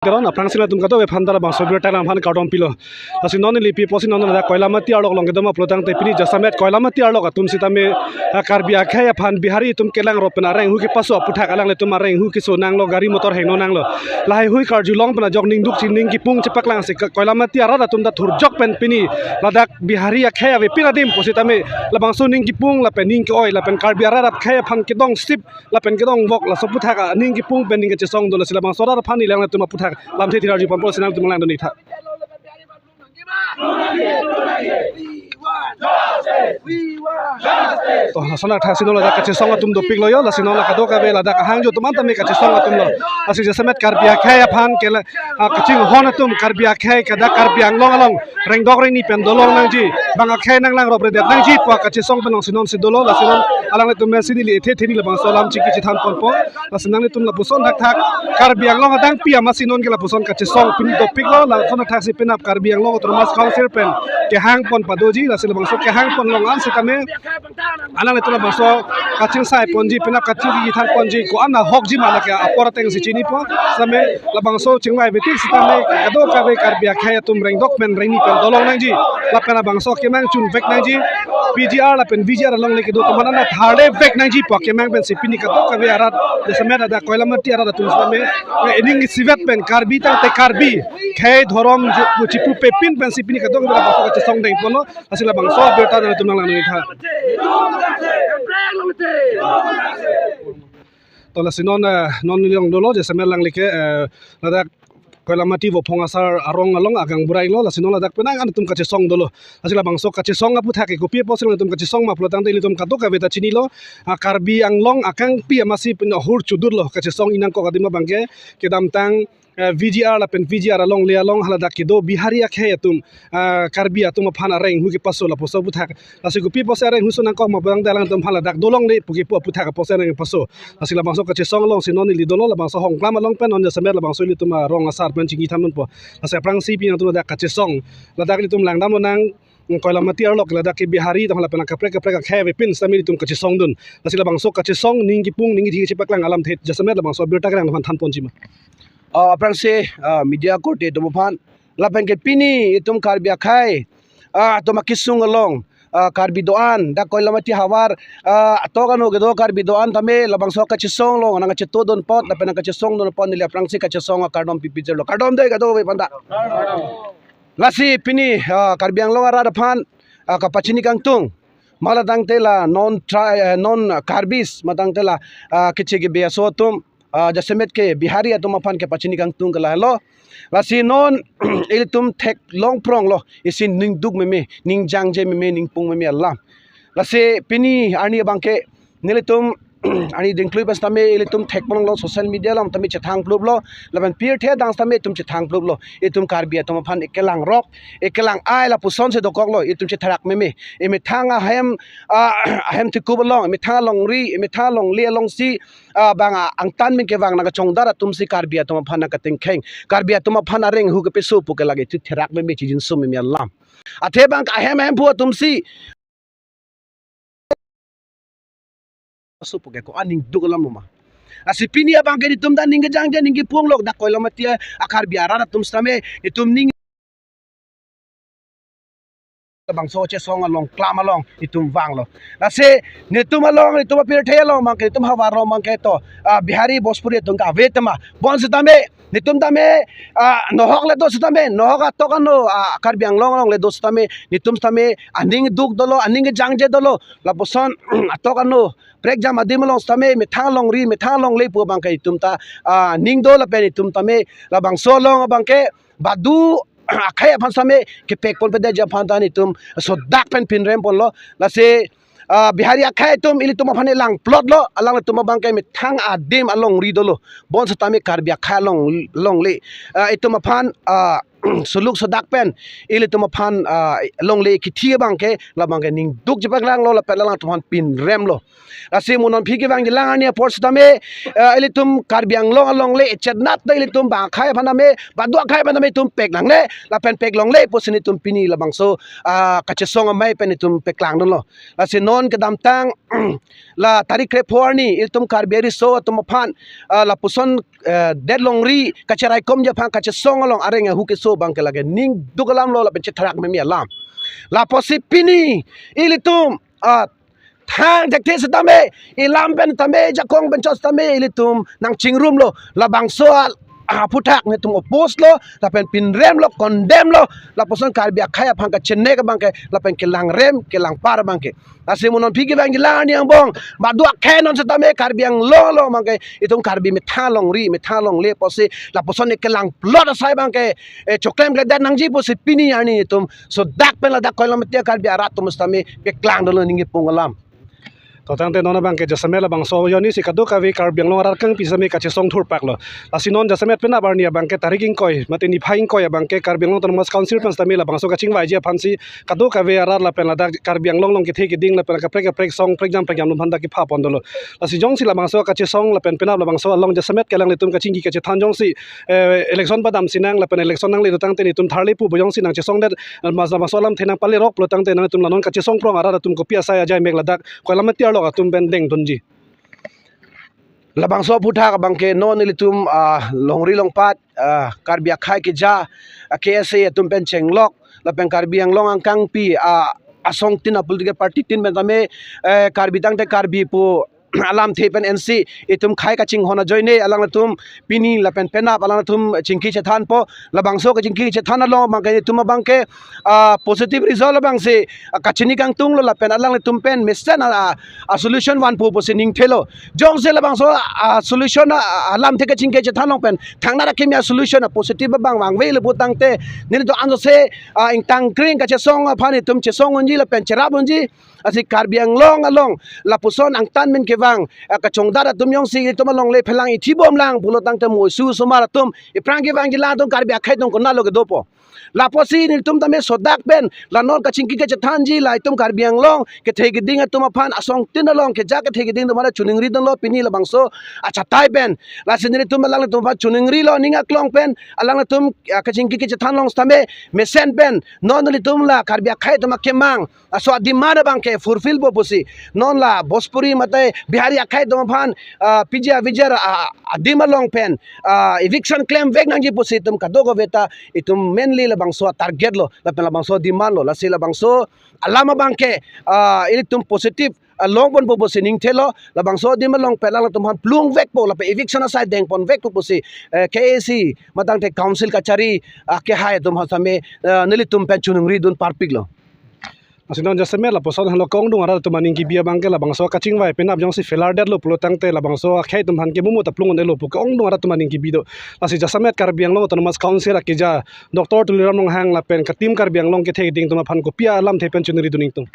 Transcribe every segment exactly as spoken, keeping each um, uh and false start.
Teron aphrangsi nangtum kadokave aphan ta labangso abirta alam aphan kardom pilo. Lasi non neli pi apotsi non ladak Koilamati arlok along kedo ma pulotangte pini jasemet Koilamati arlok atum sitame, ah, Karbi akhei aphan Bihari atum kelang rop pen areng hu kepaso aputhak alanglitum areng hu keso nanglo, gari motor heno nanglo. Lahai hui karjulong pen ajok ningduk si ning kipung chepaklangsi Ka-, Koilamati arat atum ta thurjok pen pini ladak Bihari akhei avepin adim pusitame labangso ning kipung lapen ning ke-oi lapen Karbi arat akhei aphan kedong sip lapen kedong vok laso aputhak aning kipung pen ning kachesong do, lasi labangso arat aphan neli alanglitum aputhak lamthe thirarju ponpo, lasi nangtum langdun-ik tha. To, lason athaksi non ladak kachesong atum dopiklo yo, lasi non la kadokave ladak ahangjo atum an tame kachesong atumlo. Lasi jasemet Karbi akhei aphan kela, ah, kachinghon atum Karbi akhei kada Karbi Anglong along rengdok rengni pen dolong nangji, bang akhei nanglang rop redet nangji pu kachesong pen nongsi nonsi dolo, lasi non alanglitum pensi neli ethe theni labangso alam chingki chethan ponpo. Lasi nanglitum lapuson thakthak Karbi Anglong adang pi amatsi non ke lapuson kachesong pini dopiklo, lason athaksi penap Karbi Anglong Autonomous Council pen kehang pon padoji, lasi labangso kehang pon along an sitame alanglitum labangso kachingsai ponji, penap kachingki than ponji, ko-an ahokji ma lake apor atengsi chinipo. Sitame labangso chingvai vetik sitame kadokave Karbi akhei atum rengdok pen rengni pen dolong nangji. Lapen labangso kemang chun vek nangji. P G R lapen V G R alongle kedo atum aphan ta tharle vek nangji pu kemang pensi pini kadokave arat jasemet ladak Koilamati arat atum sitame, eh, ening isivet pen Karbi tangte Karbi khei dhorom ju-, chipu pepin pensi pini kadokave labangso kachesong dengponlo. Lasi labangso abirta nangtum nanglang-ik tha. To lasi non, eh, non neli along dolo, jasemet alanglike, eh, ladak Koilamati Vophong Asar arong along agang burai lo, lasi non ladak penang an atum kachesong dolo. Lasi labangso kachesong aputhak ke kopi apotsi nangtum kachesong ma pulotangte ilitum kadokave ta chinilo, ah, Karbi Anglong akangpi amatsi pen ahur chudurlo, kachesong inangkok adim abangke kedamtang, eh, V G R lapen V G R alongle along haladak kedo Bihari akhei atum, ah, Karbi atum aphan areng hu kepaso lapuson aputhak. Lasi kopi apotsi areng hu so nangkok ma pulotangte alangtum aphan ladak dolongle pu kepu aputhak apotsi areng paso. Lasi labangso kachesong alongsi non neli dolo, labangso Hongklam along pen non jasemet labangso ilitum arong asar pen chingki than ponpo. Lasi aphrangsi pini nangtum ladak kachesong, ladak ilitum langdam lonang, mm, Koilamati arlok ladak ke Bihari atum lapen kaprek kaprek akhei avepin sitame ilitum kachesongdun. Lasi labangso kachesong ning kipung ning kithi chepaklang alamthe jasemet labangso abirta kelang aphan than ponji ma. Ah, aphrangsi, ah, media korte atum aphan lapen ke pini itum Karbi akhei, ah, atum akesung along, ah, Karbi do-an, dak Koilamati havar, ah, atok ano kedo Karbi do-an tame labangso kachesong along nangkachetongdun apot lapen nangkachesongdun apot neli aphrangsi kachesong akardom pipijirlo. Kardom dei kadokave aphan ta. Lasi pini, ah, Karbi Anglong arat aphan, ah, kapachini kangtung. Ma la tangte la non tri-, eh, non Karbis, ma tangte la, ah, keche kebe aso atum, ah, jasemet ke Bihari atum aphan kepachini kangtung ke lahelo. Lasi non ilitum theklong pronglo, isi ningduk meme, ning jangje meme, ning pung meme alam. Lasi pini arni abangke nelitum arni dingklui pen sitame ilitum thek ponlonglo, social media along tame chethang pluplo, lapen pirthe adang sitame itum chethang pluplo. Itum Karbi atum aphan ekelang rok, ekelang ai lapusonsi dokoklo, itum chetherak meme. Emethang ahem, ah, ahem thekup along, emethang alongri, emethang alongle alongsi, ah, bang a-angtan pen kevang nangkachongdar atumsi Karbi atum aphan nangkatengkheng, Karbi atum aphan areng hu kepaso pu ke lake itum therak meme, chijinso meme alam. Athe bang ahem ahem pu atumsi paso pu ke ko-an ningduk alam ma. Lasi pini abangke itum ta ning kejangje ning kipung along dak Koilamati a-Karbi arat atum sitame itum ning labangso chesong along klam along itum vanglo. Lasi netum along, netum apirthe along abangke, netum havar along abangke to, ah, Bihari Bhojpuri atum ke ave tema. Bonsitame netum tame, ah, nohok le do sitame, nohok atok ano, ah, Karbi Anglong alongle do sitame, netum sitame aning duk dolo, aning kejangje dolo. Lapuson atok ano prekjam adim along sitame, methang alongri, methang alongle pu abangke itum ta, ah, ning do lapen itum tame labangso along abangke badu akhei aphan sitame kepek ponpedet aphan ta netum sodak pen pinrem ponlo. Lasi, ah, Bihari akhei atum ilitum aphan elang plotlo, alanglitum abangke methang adim alongri dolo. Bonsitame Karbi akhei along, alongle, ah, itum aphan, ah, suluk sodak pen ilitum aphan, ah, longle kithi abangke labangke ningduk chepaklanglo lapen alangtum aphan pinremlo. Lasi mo non aphi kevangjilang arni apor sitame, ah, ilitum Karbi Anglong alongle echetnat ta ilitum bang akhei aphan tame, badu akhei aphan tame itum peklangle, lapen peklongle pusi nelitum pini labangso, ah, kachesong amei pen itum peklangdunlo. Lasi non kedamtang la tarik krepho arni ilitum Karbi ariso atum aphan, ah, lapuson, eh, det longri kacheraikomji aphan kachesong along areng ahu keso abangke lake ningduk alamlo lapen chethrak meme alam. Lapusi pini ilitum, ah, thang thekthe sitame, ilam pen tame, jakong pen chot sitame ilitum nangchingrumlo, labangso a, aphuthak nelitum oppose lo, lapen pinremlo, condemn lo, lapuson Karbi akhei aphan kachenek abangke, lapen kelangrem kelangpar abangke. Lasi mo non aphi kevangjilang arni angbong, badu akhei non sitame Karbi Anglong along abangke itum Karbi methang longri, methang longle pusi lapuson ne kelangplot asai abangke, eh, choklem kledet nangji pusi pini arni itum sodak pen ladak Koilamati Karbi arat atum sitame peklangdunlo ningje pung alam. To tangte non abangke jasemet labangso ajoine si kadokave Karbi Anglong arat kangpi sitame kachesong thurpaklo. Lasi non jasemet penap arni abangke tarik ingkoi mate niphai ingkoi abangke Karbi Anglong Autonomous Council pen sitame labangso kachingvaiji aphansi kadokave arat lapen ladak Karbi Anglong along kethe keding lapen kaprek kaprek song prekjam prekjam atum aphan ta kepha pondunlo. Lasi jongsi labangso kachesong lapen penap labangso along jasemet ke alanglitum kachingki kachethan jongsi, eh, election padam sinang lapen election nangle tangte nelitum tharle pu bo jongsi nangchesongdet, eh, mas labangso alamthe nangpalerok pulo tangte nangtum la non kachesong prong arat atum kopi asai ajai mek ladak Koilamati arlo atum pen dengdunji. Labangso aphuthak abangke non ilitum, ah, longri longpat, ah, Karbi akhei keja, ah, K S A atum pen chenglok lapen Karbi Anglong angkangpi, ah, asongtin a political party tin pen tame, eh, Karbi tangte Karbi pu alamthe pen ensi itum khei kachinghon ajoine alangtum pini lapen penap alangtum chingki chethanpo. Labangso kachingki chethan along abangke itum abangke, ah, positive result abangsi, ah, kachini kangtunglo lapen alanglitum pen mesen a, a, a solution vanpo pusi ningthelo. Jongsi labangso, ah, solution a, a, alamthe kachingki chethan along pen thangnat akimi a solution a positive abang vangvelo pu tangte nelitum anso se, ah, ingtangkring kachesong aphan itum chesong unji lapen cherap unji. Lasi Karbi Anglong along lapuson angtan pen kevang, eh, kachongdat atum jongsi itum alongle phelang ithi bomlang pulo tangte mo isu osomar atum, iphrang kevangjilang atum Karbi akhei atum konatlo kedopo. Lapusi nelitum tame sodak pen la non kachingki kachethanji la itum Karbi Anglong kethe keding atum aphan asongtin along keja kethe keding atum aphan choningridunlo pini labangso achatai pen. Lasi nelitum alanglitum aphan choningrilo ning aklong pen alanglitum, ah, kachingki kachethan along sitame mesen pen non nelitum la Karbi akhei atum akemang aso a-demand abangke fulfillpo pusi non la Bhojpuri mate Bihari akhei atum aphan, ah, P G avijar, ah, adim along pen, ah, eviction klemvek nangji pusi itum kadokave ta itum mainly labangso a-target lo lapen labangso a-demand lo. Lasi labangso alam abangke, ah, ilitum positive, ah, longponpo pusi ningthelo. Labangso adim along pen alangtum aphan plungvekpo lapen eviction asai dengponvekpo pusi, eh, K A C matangte council kachari, ah, kehai atum aphan sitame, ah, nelitum pen choningridun parpiklo. Lasi non jasemet lapuson henlo ke-ongdung arat atum aning kebi abangke labangso kachingvai penap jongsi failure detlo pulo tangte labangso akhei atum aphan ke momo ta plung un-elo pu ke-ongdung arat atum aning kebi do. Lasi jasemet Karbi Anglong Autonomous Council akeja Doctor Tuliram Ronghang lapen ka-team Karbi Anglong kethe keding atum aphan kopi alamthe pen choningridun ingtung?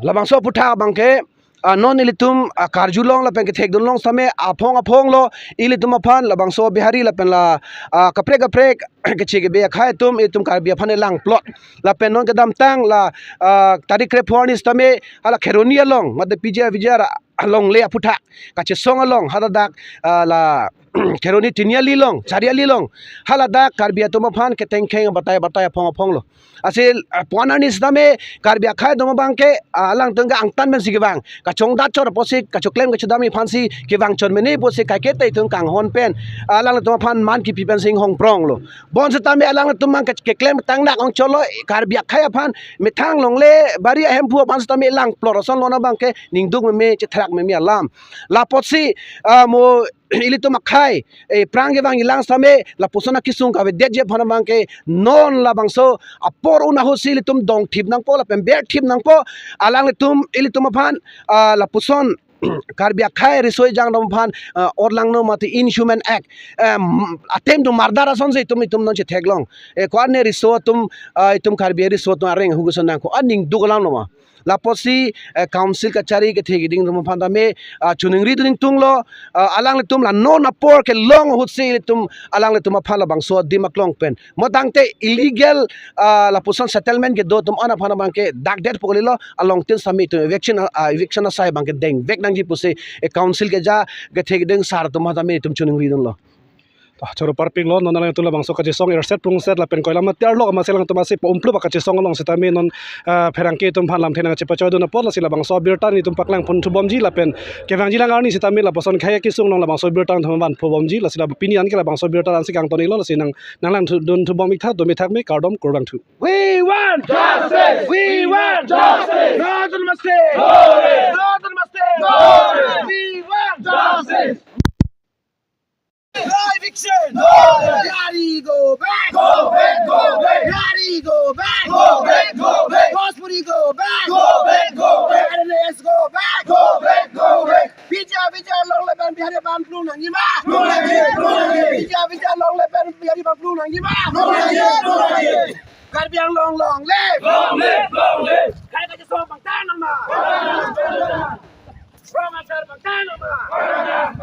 Labangso aphuthak abangke, ah, non ilitum, ah, karjulong lapen kethekdunlong sitame aphong aphonglo ilitum aphan labangso Bihari lapen la, ah, kaprek kaprek keche kebe akhei atum itum Karbi aphan elangplot. Lapen non kedamtang la, ah, tarik krepho arni sitame hala Kheroni along mate P G avijar alongle aphuthak kachesong along haladak, ah, la Kheroni Tiniali along, Chariali along, haladak Karbi atum aphan ketengkheng batai batai aphong aphonglo. Lasi, ah, puan arni sitame Karbi akhei atum abangke, ah, alangtum ke angtan pensi kevang. Kachongdat chot apotsi, kachoklem kachodamji aphansi kevang chot mene pusi kaike te itum kanghon pen, ah, alangtum aphan man kipi pensi inghong pronglo. Bonsitame alangtum mang ke-, keklem tangnak ongchotlo, Karbi akhei aphan methang longle bari ahemphu aphan sitame langplot ason lona abangke ningduk meme chethrak meme alam. Lapotsi, ah, mo ilitum akhei, eh, phrang kevangjilang sitame lapuson akesung kavedetji aphan abangke non labangso apor un ahutsi ilitum dongthip nangpo lapen berthip nangpo. Alanglitum ilitum aphan, ah, lapuson Karbi akhei riso ejang atum aphan, ah, orlangno mate inhuman act, em, attempt to murder asonsi itum itum non chetheklong. Eh, ko-an ne riso atum, ah, itum Karbi riso atum areng ahu keso nang ko-an ningduk alam lo ma. Lapusi, eh, council kachari kethe keding atum aphan tame, ah, choningri dun ingtunglo, ah, alanglitum la non apor kelong ahutsi ilitum alanglitum aphan labangso adim aklong pen. Mo tangte illegal, ah, lapuson settlement kedo atum an aphan abangke dakdet pu kalilo, along tin sami itum eviction, ah, eviction asai abangke dengvek nangji pusi, eh, council keja kethe keding sar atum aphan tame itum choningri dunlo. Ah, choro parpiklo, non alangtum labangso kachesong erset prungset lapen koilam matiarlo, amatsi alangtum asi po umplup kachesong along sitame non, ah, pherangke atum aphan lamthe nangchepachoi dun apot lasi labangso abirta nelitum paklang pon thubomji lapen kevangji lang arni sitame lapuson khei kesung along labangso abirta nangthan van thubomji, lasi la pini anke labangso abirta ansi kangton-iklo, lasi nang nanglang thu, dun thubom-ik tha, dun-ik tha me, kardom, kurvangthu. We want justice! We want justice! Northern Mastek! Northern Mastek! We want justice! No eviction! No! Bihari go back! Go back, go back! Bihari go back! Go back, go back! Bhojpuri go back! Go back, go back! R N S go back! Go back, go back! Bijia, Bijia longle pen Bihari aphan plung nangji ma? Plung nangji, plung nangji! Bijia, Bijia longle pen Bihari aphan plung nangji ma? Plung nangji, plung nangji! Karbi Anglong long live! Long live, long live! Khei kachesong pangtang nang ma? Pangtang! Rong asar pangtang nang ma?